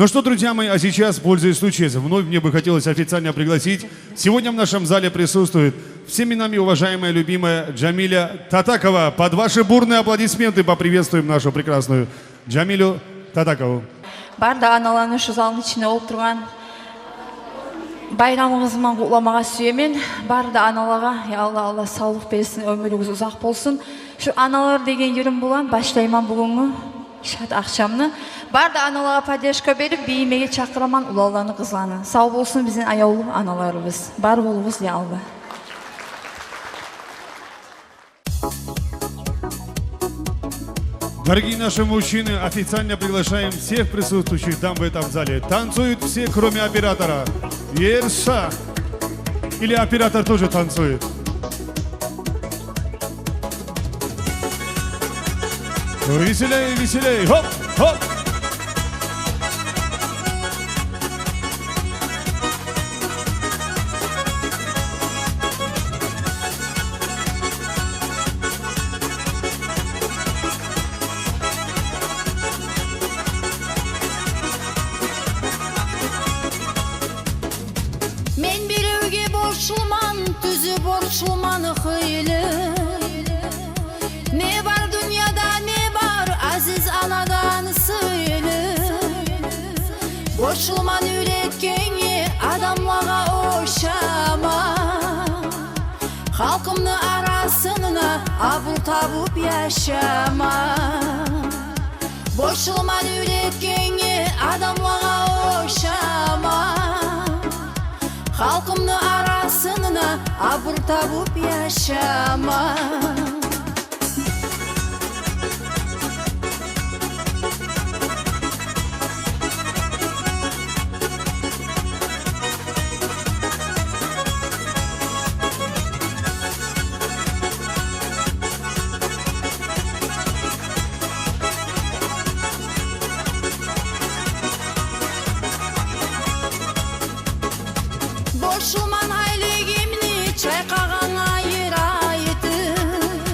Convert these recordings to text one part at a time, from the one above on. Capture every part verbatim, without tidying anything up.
Ну что, друзья мои, а сейчас, пользуясь случаем, вновь мне бы хотелось официально пригласить. Сегодня в нашем зале присутствует всеми нами уважаемая, любимая Джамиля Татакова. Под ваши бурные аплодисменты поприветствуем нашу прекрасную Джамилю Татакову. Бары да аналаны, шу залны ичинде олтургъан, байрамыгъыз булан къутламагъа сюемен. Бары да аналагъа, я Аллагь, Аллагь савлукъ берсин, оьмюрюгюз узакъ болсун. Шу аналар деген йырым булан башлайман бугюнгю шат ахшамны. Бары да аналагъа поддержка берип, бийимеге чакъыраман уланланы, къызланы. Сав болсун бизин аявлу аналарыбыз. Бар болугъуз, я Аллагь. Дорогие наши мужчины, официально приглашаем всех присутствующих дам в этом зале. Танцуют все, кроме оператора. Ерса. Или оператор тоже танцует? Веселей, веселей. Хоп, хоп. Мен биревге борчлуман, тюзю борчлуман хыйлы. Не бар дюньяда, не бар азиз анадан сыйлы. Борчлуман уьйретгенге адамлагъа ошама. Халкъымны арасында абур табып яшама. Борчлуман уьйретгенге адамлагъа ошама. Халкъымны арасында абур табып яшама. Борчлуман гьайлигимни чайкъагъангъа йыр айтып,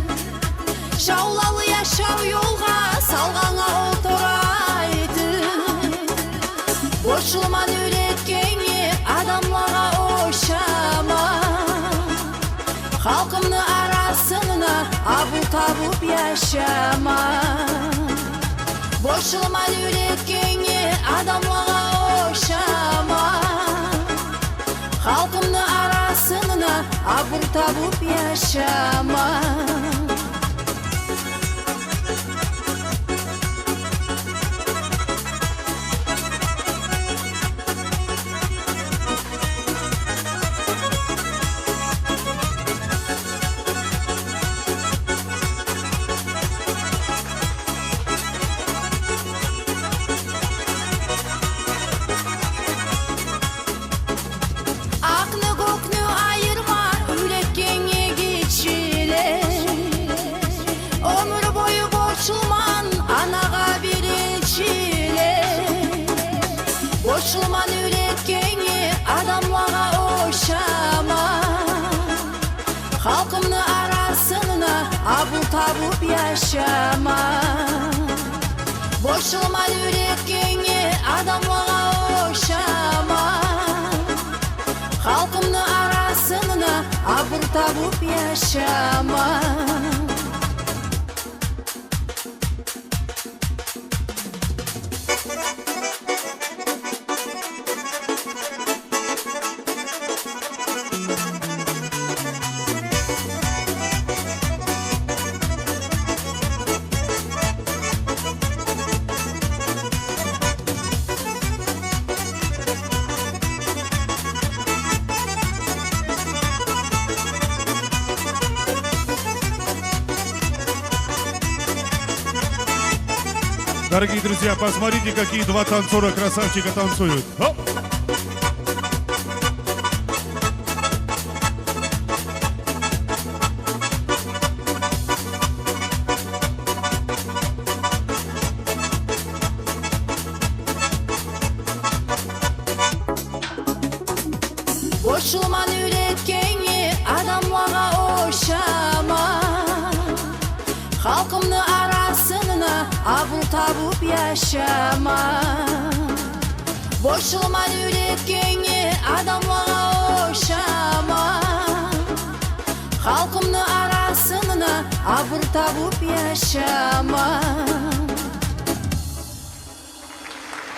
шавлалы яшав ёлгъа салгъангъа олтур айтып. Борчлуман уьйретгенге адамлагъа ошама. Халкъымны арасында абур табып яшама. Борчлуман уьйретгенге адамлагъа ошама. Халкъымны арасында абур табып яшама. Акъны-гёкню айырма уьйретгенге гиччилер. Оьмюр бою борчлуман анагъа биринчилер. Борчлуман уьйретгенге адамлагъа ошама. Халкъымны арасында абур табып яшама. Борчлуман уьйретгенге адамлагъа ошама. Халкъымны арасында абур табып яшама. Дорогие друзья, посмотрите, какие два танцора красавчика танцуют. Хоп! Борчлуман уьйретгенге адамлагъа ошама. Халкъымны арасында абур табып яшама. Къошулман юрекге, адамлагъа ошама. Халкъымны арасында абур табып яшама.